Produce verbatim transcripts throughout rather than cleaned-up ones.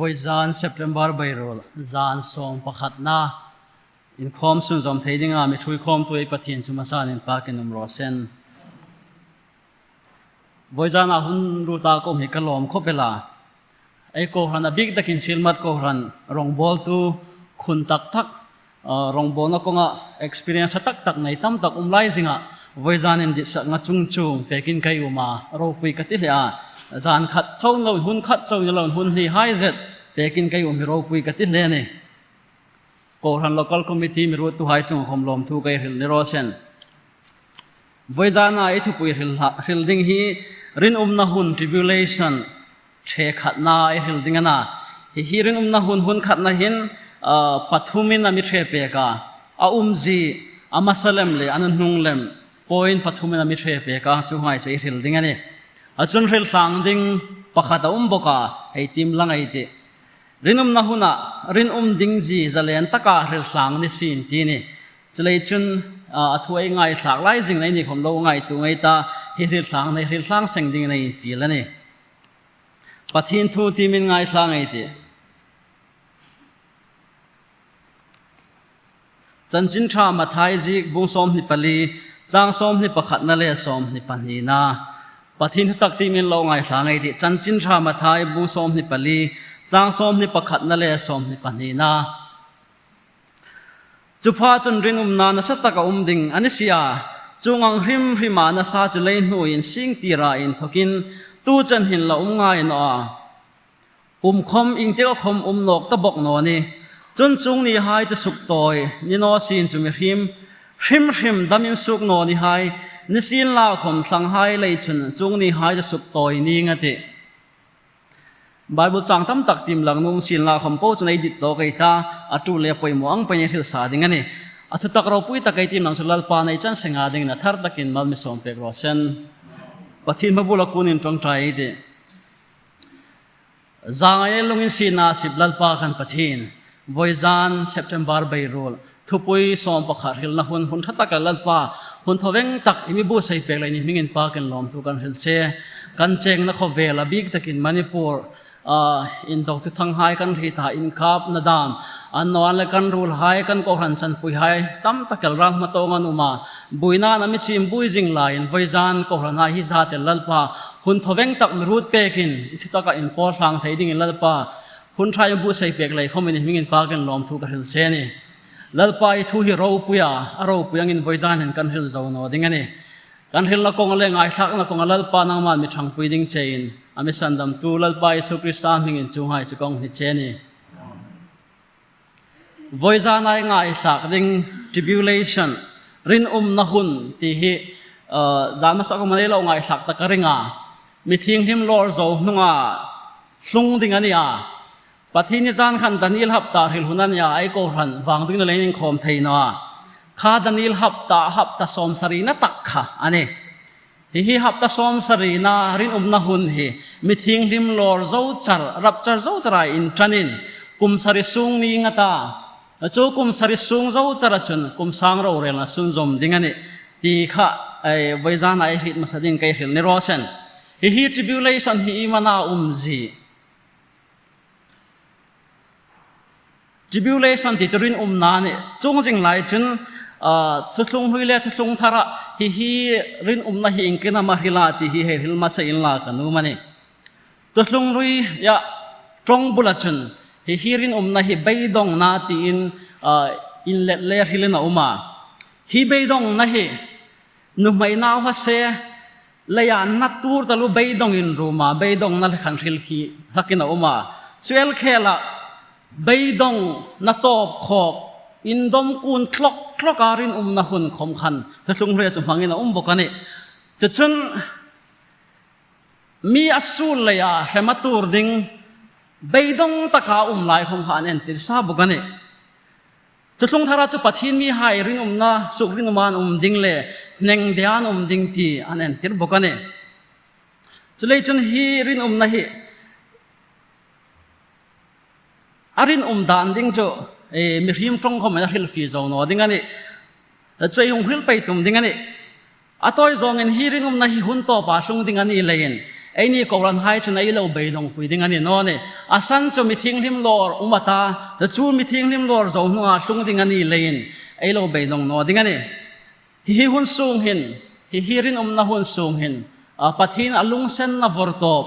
Vawizan September beiruol zan sawm pakhatna inkhawm sunzawm thei dinga mi ṭhuoi khawmtu ei Pathien chu hmasain inpakin um raw se. Vawizana hun ruot a ka um hi ka lawm khawp el a. Ei kohran a bik takin Sielmat kohran rawngbawltu khun tak tak, ah, rawngbawlna kawnga experience ṭha tak tak nei tam tak um lai zinga vawizan inditsakna chung chung pekin ka um a, ropui ka ti hle a. Zan khat chau ni loin, hun khat chau ni loin, hun hni hai zet pekin ka um hi ropui ka ti hle a nih. Kohran local committee mi ruottuhai chunga khawm lawmthu ka hril ni raw se. Vawizana ei thupui hril hla-, hril ding hi rinumna hun, tribulation, ṭhe khatna ei hril ding a na. Hi hi rinumna hun, hun khatna hin, ah, pathumin a mi ṭhe pek a. A umzie, a hmasa lem le a nunhnung lem, point pathumin a mi ṭhe pek a, chuhai chu ei hril ding a nih. A chun hril thlang ding pakhat a um bawk a, hei tiem lang ei tih. Rinumna huna rinum ding zie zalen taka hril thlang ni sien ti a nih. Chuleiin chun, ah, a thu ei ngaithlak lai zing nei ni khawm lo ngaituo ngei ta, hi hril thlang nei, hril thlang seng ding nei infiel a nih. Pathien thu tiemin ngaithla ngei ei tih. Chanchin Ṭha Mathai ziek bung sawmhni pali, chang sawmhni pakhatna le sawmhni pahnina. Pathien thu tak tiemin lo ngaithla ngei ei tih. Chanchin Ṭha Mathai bung sawmhni pali, chang sawmhni pakhatna le sawmhni pahnina. Chu pha chun rinumna nasa taka um ding a ni si a, chuong ang hrim hrima nasa chu lei hnuoia insingtira inthokin tu chen hin la um ngai naw a. Um khawm iengtik khawm um nawk ta bawk naw nih. Chun chuong nihai chu suktawi ni naw sien chu mihriem hrim hrim dam insuok naw ni hai, nisienlakhawm thlanghai lei chun chuong nihai chu suktawi ning a tih. Bible chang tam tak tiem lang nuom sienlakhawm po chu ei dit tawk ei ta, a tul le poimaw ang peiin ei hril sa ding a nih. A thutak ropui tak ei tiem lang chu Lalpan ei chan senga dingin a thar takin mal mi sawm pek raw se. Pathien hmabula kunin ṭawngṭai ei tih. Zangai lunginsietna sip Lalpa kan Pathien, vawizan September beiruol thupui sawm pakhat hrilna hun, hun ṭha taka Lalpa, hun thoveng tak i mi buotsai pek leiin i hming inpakin lawmthu kan hril che. Kan chengna khawvel a bik takin Manipur, ah, indok thuthanghai kan hriet a, inkapna dam, annawleh kan ruolhai, kan kohran chanpuihai tam tak el ral hma tawnga an um a, buoina a mi chim buoi zing laiin vawizan kohranhai hi zat el Lalpa, hun thoveng tak mi ruot pekin i thu taka inpawl thlang thei dingin Lalpa, hun ṭha i buotsai pek lei khawmin i hming inpakin lawmthu ka hril che a nih. Lalpa, i thu hi ropui a, a ropui angin vawizan hin kan hril zo naw ding a nih. Kan hrilna kawnga le ngaithlakna kawnga Lalpa nangman mi ṭhangpui ding chein, a mi sandamtu Lalpa Isu Krista hmingin chuonghai chu ka hni che a nih. Vawizana ei ngaithlak ding tribulation, rinumna hun ti hi, ah, zan hmasa khawma ei lo ngaithlak tak a ring a. Mi thienghlim lawr zo hnunga tlung ding a ni a. Pathienni zan khan Daniel hapta hril hun a ni a, ei kohran vangduina leiin inkhawm thei naw a. Kha Daniel hapta, hapta sawmsarina tak kha a nih. Hi hi hapta sawmsarina rinumna hun hi mi thienghlim lawr zo char, rapture zo chara inṭanin kum sari sung ning a ta. Chu kum sari sung zo chara chun kum sang rorelna sunzawm ding a nih ti kha, eh, vawizana ei hriet hmasa dingin ka hril ni raw se. Hi hi tribulation hi iem a na umzie. Tribulation ti chu rinumna a nih. Chuong zing lai chun, ah, Thuthlung Hlui le Thuthlung Thara hi hi rinumna hi iengtin am a hril a ti hi hei hril hmasa inla ka nuom a nih. Thuthlung Hluia ṭawng bula chun hi hi rinumna hi beidongna tiin, ah, inlet le hrilin a um a. Hi beidongna hi nuhmei nauhai se, leia na tuor taluo beidongin ruoma, beidongna le khan hril hi hlakin a um a. Chu el khela beidongna tawp khawk, indawm kun tlawk tlawka rinumna hun khawm khan Thuthlung Hluia chu hmangin a um bawk a nih. Chu chun mi a suol leia hrem a tuor ding beidong taka um lai khawm kha an entir sa bawk a nih. Thuthlung Thara chu Pathien mihai rinumna, suk rinuma an um ding le hneng dea an um ding ti an entir bawk a nih. Chuleiin chun hi rinumna hi a rinum dan ding chu, eh, mihriem ṭawng khawmin a hrilfie zo naw ding a nih. Chu ei hung hril pei tum ding a nih. A tawi zawngin hi rinumna hi hun tawpa tlung ding a ni leiin, Eini kohranhai chun ei lo beidongpui ding a ni naw ni. A san chu mi thienghlim lawr um a ta, chu mi thienghlim lawr zo hnunga tlung ding a ni leiin ei lo beidong naw ding a nih. Hi hi hun sung hin, hi hi rinumna hun sung hin, a, Pathien a lungsenna vawrtawp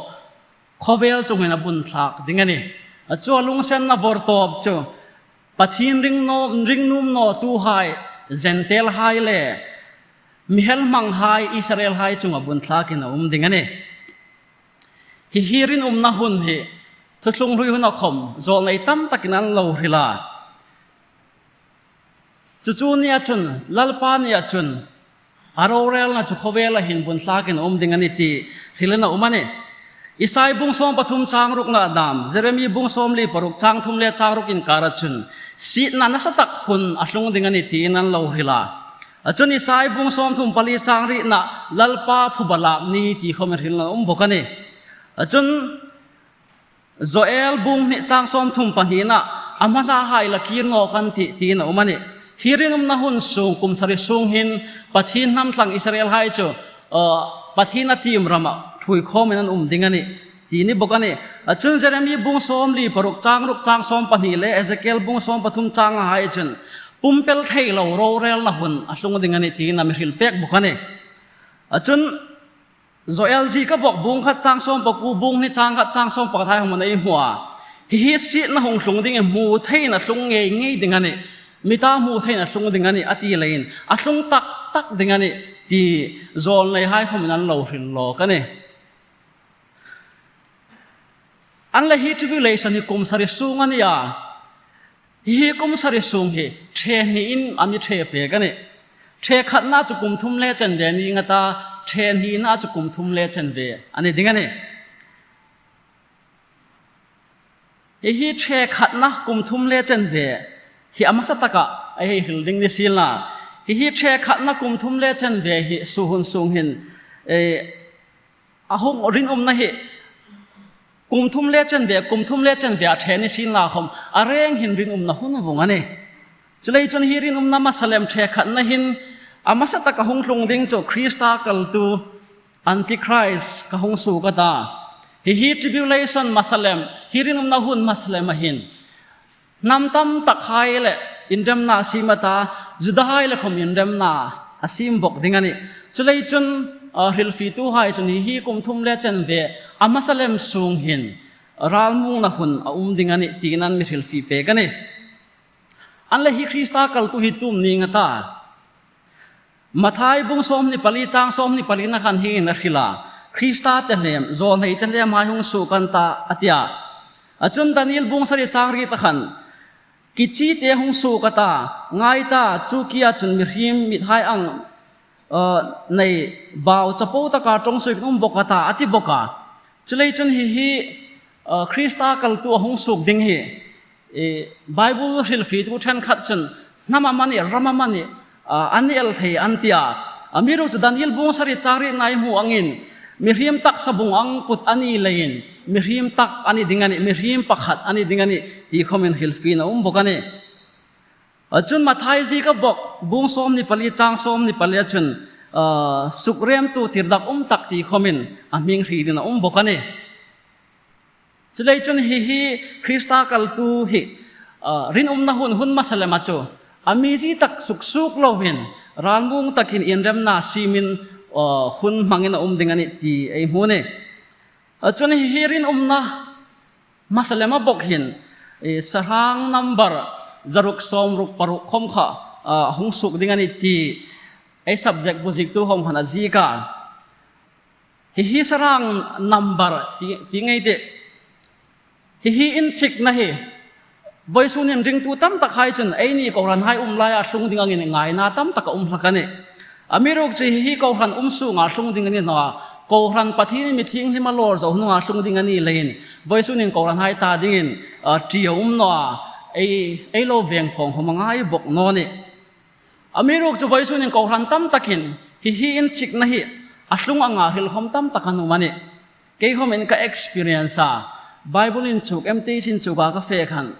khawvel chungin a bun thlak ding a nih. A chu a lungsenna vawrtawp chu Pathien ring naw, ring nuom nawtuhai, Jentailhai le mi helhmanghai, Israelhai chunga bun thlakin a um ding a nih. Hi hi rinumna hun hi, Thuthlung Hlui huna khom, zawlnei tam takin an lo hril a. Chu chu nia chun, Lalpa nia chun, a rorelna chu khawvela hin bun thlakin a um ding a nih ti hrilin a um a nih. Isai bung sawm pathum chang rukna dam, Jeremi bung sawm li paruk chang thum le chang ruk inkara chun, sietna nasa tak hun a tlung ding a nih tiin an lo hril a. A chun Isai bung sawm thum pali chang rina, Lalpa phuba lak ni ti khomin hrilin a um bawk a nih. A chun Joel bung hni chang sawm thum pahnina, a hmalahai la kir naw kan tih, tiin a um a nih. Hi rinumna hun sung, kum sari sung hin, Pathien hnam thlang Israelhai chu, uh, Pathien a tiem rama ṭhuoi khawmin an um ding a nih, ti ni bawk a nih. A chun Jeremi bung sawm li paruk chang ruk chang sawm pahni le Ezekiel bung sawm pathum chang a hai chun, pumpel thei lo rorelna hun a tlung ding a nih tiin a mi hril pek bawk a nih. A chun Joel ziek a bawk bung khat chang sawm pakuo, bung hni chang khat chang sawm pakhat hai hmuna ei hmu a. Hi hi sietna hung tlung ding, hmu theiin a tlung ngei ngei ding a nih. Mita hmu theiin a tlung ding a nih, a ti leiin. A tlung tak tak ding a nih, ti zawlneihai khomin an lo hril lawk a nih. An le hi tribulation hi kum sari sung a ni a. Hi hi kum sari sung hi, ṭhe hniin a mi ṭhe pek a nih. Ṭhe khatna chu kum thum le chanve ni ngei a ta, ṭhe hnina chu kum thum le chanve a ni ding a nih. Hi hi ṭhe khatna kum thum le chanve hi a hmasa taka ei hei hril ding ni sienla. Hi hi ṭhe khatna kum thum le chanve hi suhun sung hin, eh, a hung rinumna hi kum thum le chanve, kum thum le chanve a ṭhe ni sienla khom, a reng hin rinumna hun vawng a nih. Chuleiin chun hi rinumna hmasa lem ṭhe khatna hin a hmasa taka hung tlung ding chu Krista kaltu Antichrist ka hung suok a ta. Hi hi tribulation hmasa lem, hi rinumna hun hmasa lem a hin hnam tam takhai le inremna a siem a ta, Judahai le khom inremna a siem bawk ding a nih. Chuleiin chun, ah, hrilfietuhai chun hi hi kum thum le chanve a hmasa lem sung hin ralmuongna hun a um ding a nih tiin an mi hrilfie pek a nih. An le hi Krista kaltu hi tu am ni ngei a ta. Mathai bung sawmhni pali chang sawmhni palina khan hi hin a hril a, Krista tehlem, zawlnei tehlem hai hung suok an ta, a ti a. A chun Daniel bung sari chang riet a khan, kichite hung suok a ta, ngai ta, chu kia chun mihriem mithai ang, uh, nei bau chapo taka ṭawng suokin um bawk a ta, a ti bawk a. Chuleiin chun hi hi, uh, Krista kaltu a hung suok ding hi, eh, Bible hrilfietu ṭhenkhat chun hnam amanih, ram amanih, ah, an el thei an ti a. Amiruokchu Daniel bung sari chang rietna ei hmu angin, mihriem taksa bung ang put a ni leiin, mihriem tak a ni ding a nih, mihriem pakhat a ni ding a nih, ti khomin hrilfiena um bawk a nih. A chun Mathai ziek a bawk, bung sawmhni pali chang sawmhni pali a chun, ah, sukremtu tirdakum tak ti khomin a hming hriet dingin a um bawk a nih. Chuleiin chun hi hi Krista kaltu hi, ah, rinumna hun, hun hmasa lema chu, a mizie tak suksuok loin, ralmuong takin inremna siemin, ah, hun hmangin a um ding a nih ti ei hmu a nih. A chun hi hi rinumna hmasa lema bawk hin, eh, sahrang number zaruk sawmruk paruk khom kha, ah, hung suok ding a nih ti ei subject bu ziektu khom khan a ziek a. Hi hi sahrang number ti, ti ngei tih. Hi hi inchikna hi, vawisun hin ringtu tam takhai chun eini kohranhai um laia tlung ding angin ngaina tam tak a um hlak a nih. Amiruokchu hi hi kohran um sunga tlung ding a ni naw a. Kohran Pathienin mi thienghlim a lawr zo hnunga tlung ding a ni leiin, vawisun hin kohranhai ta dingin, ah, ṭi a um naw a. Ei, ei lo veng thawng khom a ngai bawk naw nih. Amiruokchu vawisun hin kohran tam takin hi hi inchikna hi a tlung anga hril khom tam tak an um a nih. Kei khomin ka experience a, Bible inchuk, M T H inchuka ka fe khan,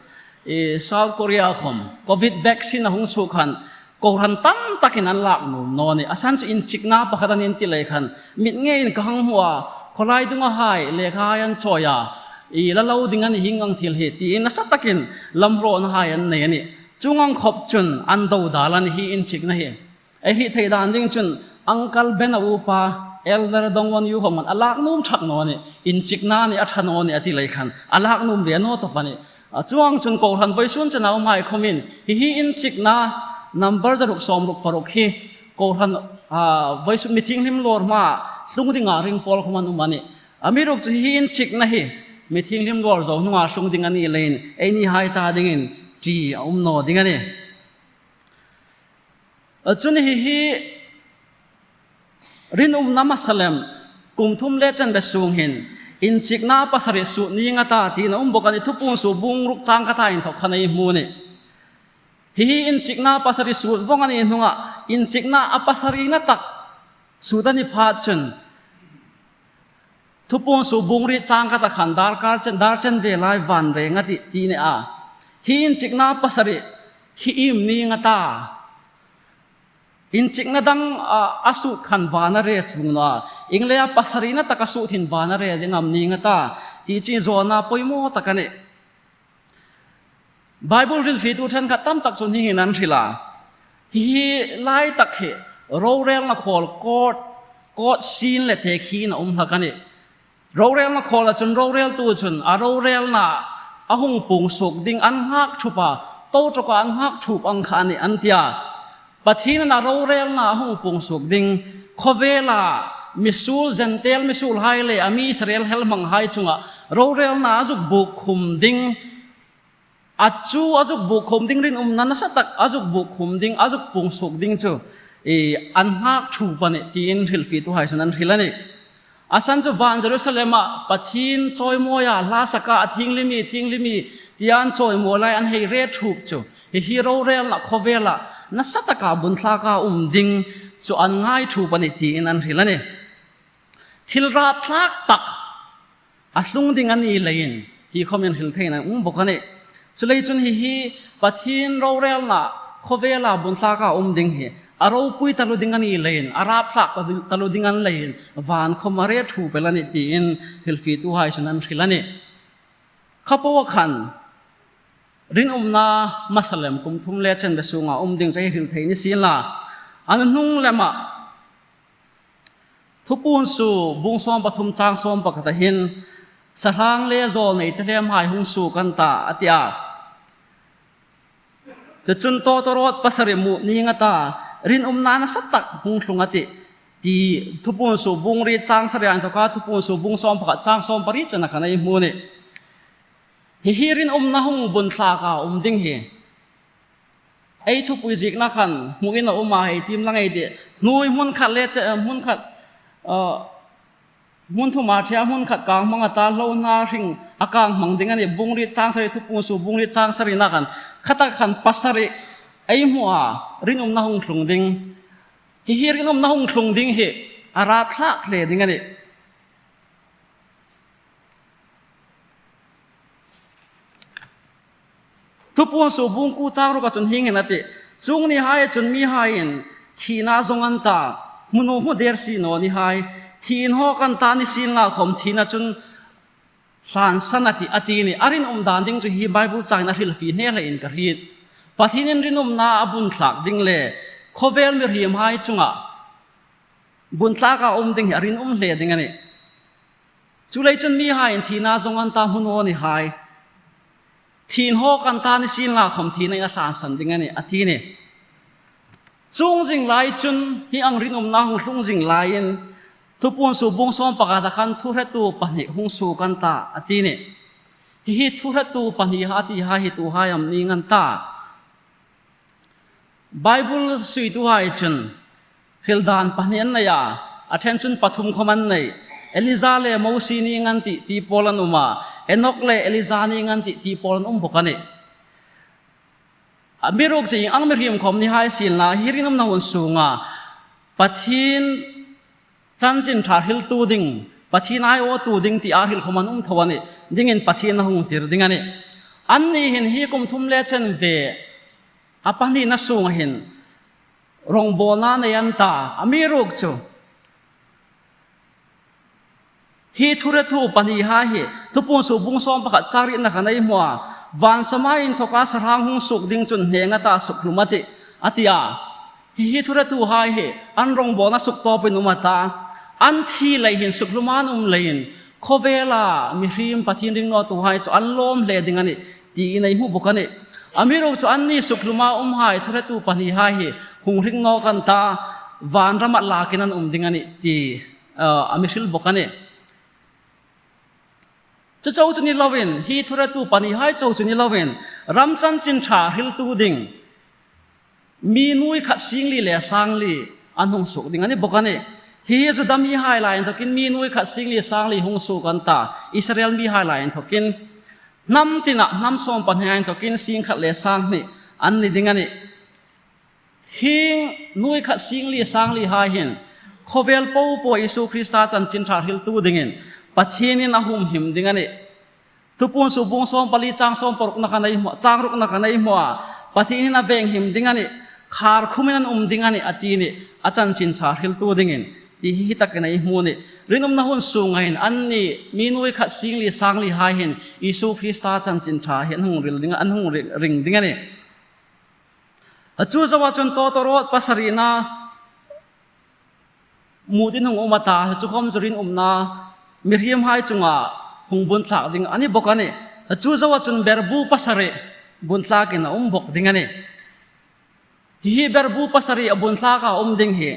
eh, South Korea khom, covid vaccine a hung suok khan, kohran tam takin an lak nuom naw nih. A san chu inchikna pakhat an inti lei khan, mit ngeiin ka hang hmu a, Khawlai dungahai lekha an chawi a, i la lo ding a ni hi ngang thil hi, tiin nasa takin lamhruainahai an nei a nih. Chuong ang khop chun an do dal a nih hi inchikna hi. Ei hriet thei dan ding chun, Uncle Ben-a upa, Elder Dongwon Yu khom khan a lak nuom ṭhak naw a nih, inchikna ni a ṭha naw a nih a ti lei khan, a lak nuom ve naw tawp a nih. A, chuong chun kohran vawisun chena umhai khomin, hi hi inchikna number zaruk sawmruk paruk hi, kohran, a, vawisun mi thienghlim lawr hma, tlung dinga ring pawl khom an um a nih. Amiruokchu hi hi inchikna hi, mi thienghlim lawr zo hnunga tlung ding a ni leiin, einihai ta dingin, ṭi a um naw ding a nih. A, chun hi hi rinumna hmasa lem, kum thum le chanve sung hin, inchikna pasari sut ning a ta, tiin a um bawk a nih, Thupuongsuok bung ruk chang khat a inthok khan ei hmu a nih. Hi hi inchikna pasari sut vawng a ni hnunga, inchikna a pasarina tak sut a ni pha chun, Thupuongsuok bung riet chang khat a khan darkar chen, dar chen ve lai van reng a tih, ti ni a. Hi inchikna pasari hi iem ning a ta. Inchikna dang a, a sut khan van a re chuong naw a. Ieng leia pasarina tak a sut hin van a re ding am ning a ta. Ti chu zawna poimaw tak a nih. Bible hrilfietu ṭhenkhat tam tak chun hi hin an hril a. Hi hi lai tak hi rorelna khawl court, court scene le tekhin a um hlak a nih. Rorelna khawla chun roreltu chun a rorelna a hung puong suok ding an nghak thup a, to ṭawka an nghak thup ang kha a nih an ti a. Pathienin a rorelna a hung puong suok ding, khawvela misuol, Gentile misuolhai le a mi Israel helhmanghai chunga rorelna a zuk buk khum ding, a chu a zuk buk khum ding, rinumna nasa tak a zuk buk khum ding, a zuk puong suok ding chu, e, an nghak thup a nih, tiin hrilfietuhai chun an hril a nih. A san chu van Jerusalema Pathien chawimawia hla saka a thienghlim ie, thienghlim ie, tia an chawimawi lai an hei re thup chu, hi hi rorelna khawvela nasa taka bun thlaka um ding chu an ngai thup a nih, tiin an hril a nih. Thil rapthlak tak a tlung ding a ni leiin, hi khomin hril theina um bawk a nih. Chuleiin chun hi hi Pathien rorelna khawvela bun thlaka um ding hi a ropui taluo ding a ni leiin, a rapthlak taluo ding a ni leiin, van khom a re thup el a nih, tiin hrilfietuhai chun an hril a nih. Kha po khan, rinumna hmasa lem kum thum le chanve sunga um ding chu ei hril thei ni sien la. A nuhnung lema, Thupuongsuok bung sawm pathum chang sawm pakhat a hin, sahrang le zawlnei tehlem hai hung suok an ta, a ti a. Chuchun tawtawrawt pasari mut ning a ta, rinumna nasa tak hung tlung a tih, ti Thupuongsuok bung riet chang sari a inthoka Thupuongsuok bung sawm pakhat chang sawm pariet chena khan ei hmu a nih. Hi hi rinumna hung bun thlaka um ding hi ei thupui ziekna khan hmuin a um a, hei tiem lang ei tih. Hnuoi hmun khat le che, hmun khat, uh, hmun thuma ṭhea hmun khat kang hmang a ta, hlo hna hring a kang hmang ding a nih, bung riet chang sari, Thupuongsuok bung riet chang sarina khan, kha tak khan pasari ei hmu a, rinumna hung tlung ding. Hi hi rinumna hung tlung ding hi a rapthlak hle ding a nih. Thupuongsuok bung kuo chang ruka chun hieng hin a tih, chuong nihai chun mihaiin thina zong an ta, hmu naw hmu der si naw ni hai, thi inhawk an ta, nisienlakhom thina chun hlansan a tih, a ti a nih. A rinum dan ding chu hi Bible changin a hrilfie hne hlein ka hriet. Pathienin rinumna a bun thlak ding le khawvel mihriemhai chunga bun thlaka um ding hi a rinum hle ding a nih. Chuleiin chun mihaiin thina zong an ta, hmu naw ni hai, thi inhawk an ta, nisienlakhom thina in a hlansan ding a nih, a ti a nih. Chuong zing lai chun hi ang rinumna hung tlung zing laiin Thupuongsuok bung sawm pakhat a khan thuhretu pahni hung suok an ta, a ti a nih. Hi hi thuhretu pahni a ti hai hi tuhai am ning an ta. Bible suituhai chun hril dan pahni an nei a, a ṭhen chun pathum khom an nei. Elija le Mosie ning an tih ti pawl an um a, Enok le Elija ning an tih ti pawl an um bawk a nih. Amiruokchu ieng ang mihriem khom ni hai sien la, hi rinumna hun sunga Pathien chanchin ṭha hriltu ding, Pathien aiawtu ding tia hril khom an um tho a nih, dingin Pathien a hung tir ding a nih. Anni hin hi kum thum le chanve a pahnina sunga hin rawngbawlna nei an ta, amiruokchu Hi thuretu pahnihai hi Thupuon suk bung sawm pakhat chang rietna khan ei hmu a, van sama inthoka sahrang hung suok ding chun hneng a ta sukhlum a tih, a ti a. Hi hi thuretuhai hi an rongbawlna suktawpin um a ta, an thi lei hin sukhluma an um leiin khawvela mihriem Pathien ringnawtuhai chu an lawm hle ding a nih, tiin ei hmu bawk a nih. Amiruokchu anni sukhluma umhai thuretu pahnihai hi hung ring nawk an ta, vanrama lakin an um ding a nih, ti, uh, a mi hril bawk a nih. Chu chau chu ni loin, hi thuretu pahnihai chau chu ni loin, ram chanchin ṭha hriltu ding mi nuoi khat singli le sangli an hung suok ding a ni bawk a nih. Hi hi Juda mihai lai inthokin mi nuoi khat singli sangli hung suok an ta, Israel mihai lai inthokin. Hnam tina, hnam sawm pahni inthokin sing khat le sang hni an ni ding a nih. Hieng nuoi khat singli sanglihai hin khawvel popo Isu Krista chanchin ṭha hriltu dingin Pathienin a humhim ding a nih. Thupuon suk bung sawm pali chang sawm parukna khan ei hmu, chang rukna khan ei hmu a, Pathienin a venghim ding a nih, khar khumin an um ding a nih, a ti nih, a chanchin ṭha hriltu dingin, ti hi hi takin ei hmu nih. Rinumna hun sunga hin anni mi nuoi khat singli sanglihai hin Isu Krista chanchin ṭha hi an hung hril ding, an hung ri-, ring ding a nih. A chu zoa chun tawtawrawt pasarina mutin hung um a ta, chu khom chu rinumna mihriemhai chunga hung bunthlak ding a ni bawk a nih. A chu zoa chun berbu pasari bunthlakin a um bawk ding a nih. Hi hi berbu pasari a bunthlaka um ding hi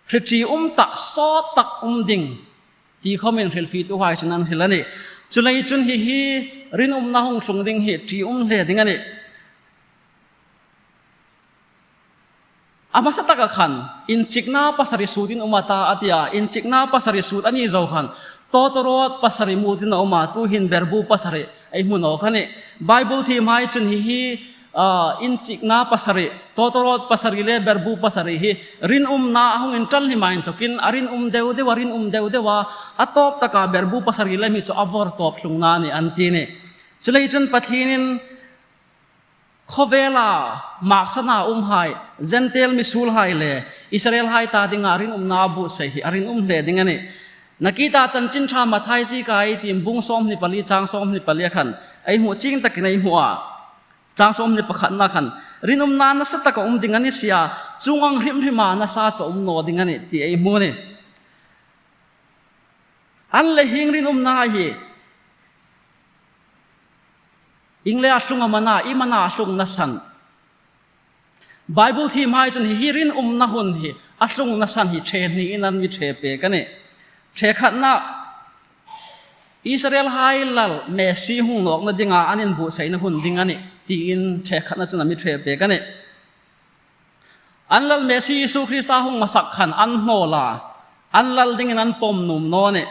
hri ṭium tak, sawt tak um ding, ti khomin hrilfietuhai chun an hril a nih. Chuleiin chun hi hi rinumna hung tlung ding hi ṭium hle ding a nih. A hmasa taka khan, inchikna pasari suotin um a ta, a ti a, inchikna pasari suot a ni zo khan, tawtawrawt pasari mutin a um a, tuhin berbu pasari ei hmu nawk a nih. Bible thiemhai chun hi hi, ah, inchikna pasari, tawtawrawt pasari le berbu pasari hi rinumna a hung inṭan hlim inthokin, a rinum deu deu a, rinum deu deu a, a tawp taka berbu pasari le mi chu a vawrtawp tlungna a nih an ti nih. Chuleiin chun Pathienin khawvela maksana umhai, Gentile misuolhai le Israelhai ta dinga rinumna a buotsai hi a rinum hle ding a nih. Nakie ta chanchin ṭha Mathai zieka ei tiem bung sawmhni pali chang sawmhni pali khan ei hmu chieng takin ei hmu a. Chang sawmhni pakhatna khan, rinumna nasa taka um ding a ni si a, chuong ang hrim hrima nasa chu a um naw ding a nih, ti ei hmu nih. An le hieng rinumna hi ieng leia a tlung am a na, iem a na a tlungna san. Bible thiemhai chun hi hi rinumna hun hi a tlungna san hi ṭhe hniin an mi ṭhe pek a nih. Ṭhe khatna, Israelhai lal Messi hung nawkna dinga an inbuotsaina hun ding a nih, tiin ṭhe khatna chun a mi ṭhe pek a nih. An lal Messi Isu Krista hung hmasak khan an hnawl a, an lal dingin an pawm nuom naw nih.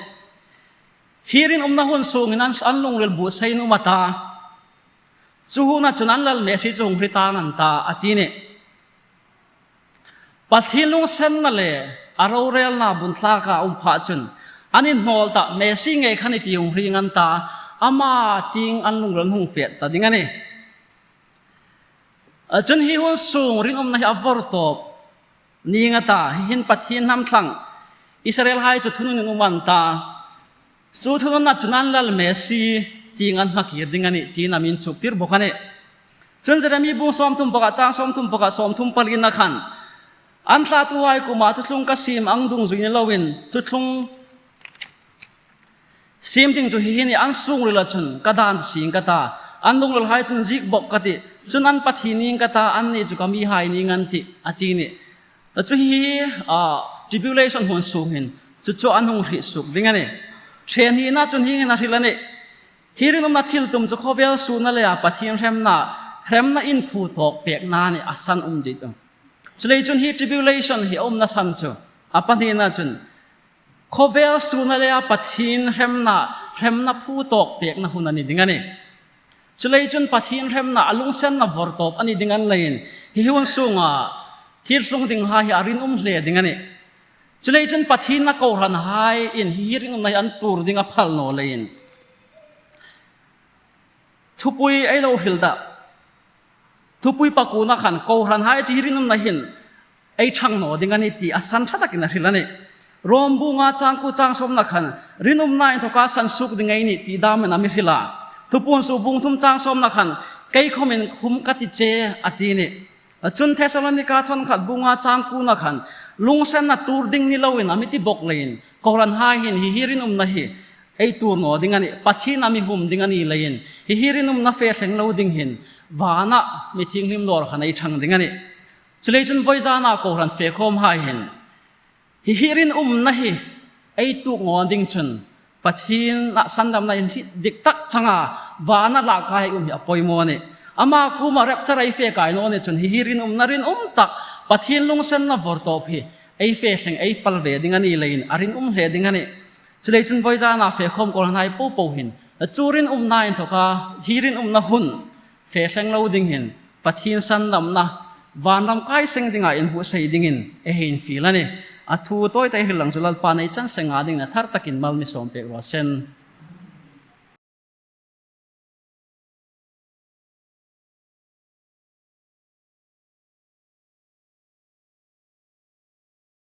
Hi rinumna hun sungin an, an lungril buotsaiin um a ta, chu huna chun an lal Messi chu hung hre tang an ta, a ti nih. Pathien lunginsenna le a rorelna bunthlaka um pha chun, an inhnawl ta, Messi ngei kha ni ti hung hrieng an ta, ama tieng an lungril hung pet ta ding a nih. A chun hi hun sung rinumna hi a vawrtawp ning a ta, hi hin Pathien hnam thlang Israelhai chu thununin um an ta. Chu thununna chun an lal Messi tieng an hmang kir ding a nih, tiin a mi inchuktir bawk a nih. Chun Jeremia bung sawmthum pakhat, chang sawmthum pakhat, sawmthum palina khan, an thlatuhai kuoma thuthlung ka siem ang dungzui ni loin, thuthlung siem ding chu hi hi a nih, an sungrila chun ka dan chu sieng ka ta, an lungrilhai chun ziek bawk ka tih, chun an Pathien ning ka ta, anni chu ka mihai ning an tih, a ti nih. Chu hi, a, tribulation hun sung hin chu chu an hung hriet suok ding a nih. Ṭhe hnina chun hi hin a hril a nih. Hi rinumna thiltum chu khawvel suolna leia Pathien hremna, hremna inphu tawk pekna a nih, a san um ding chu. Chuleiin chun hi tribulation hi a umna san chu, a pahnina chun, khawvel suolna leia Pathien hremna, hremna phu tawk pekna hun a ni ding a nih. Chuleiin chun Pathien hremna a lunginsenna vawrtawp a ni ding a ni leiin, hi hun sunga thil tlung dinghai hi a rinum hle ding a nih. Chuleiin chun Pathien a kohranhaiin hi rinumna hi an tuor ding a phal naw leiin, thupui ei lo hril ta, thupui pakuona khan kohranhai chu hi rinumna hin ei ṭhang naw ding a nih ti a san ṭha takin a hril a nih. Rom bung nga chang kuo chang sawmna khan, rinumna inthoka sansuok ding ei nih ti dam a mi hril a. Thupuon suok bung thum chang sawmna khan, kei khawmin khum ka ti che a ti nih. Chun Thessalonika thawn khat bung nga chang kuona khan, lungsenna tuor ding ni loin a mi ti bawk leiin, kohranhai hin hi hi rinumna hi ei tuor naw ding a nih, Pathien a mi hum ding a ni leiin, hi hi rinumna fe thleng lo ding hin, vana mi thienghlim lawr khan ei ṭhang ding a nih. Chuleiin chun vawizana kohran fe khawmhai hin, hi hi rinumna hi ei tuok naw ding chun, Pathien a sandamna inhriet dik tak changa vana lak kai um hi a poimaw a nih. Ama kuoma rapture ei fe kai naw ni chun hi hi rinumna rinum tak, Pathien lungsenna vawrtawp hi ei fe thleng ei pal ve ding a ni leiin a rinum hle ding a nih. Chuleiin chun vawizana fe khawm kohranhai popo hin, chu rinumna inthoka hi rinumna hun fe thleng lo ding hin, Pathien sandamna vanram kai seng dinga inbuotsai dingin ei hei infiel a nih. A thu tawite hril lang chu Lalpan ei chan senga dingin a thar takin mal mi sawm pek raw seh.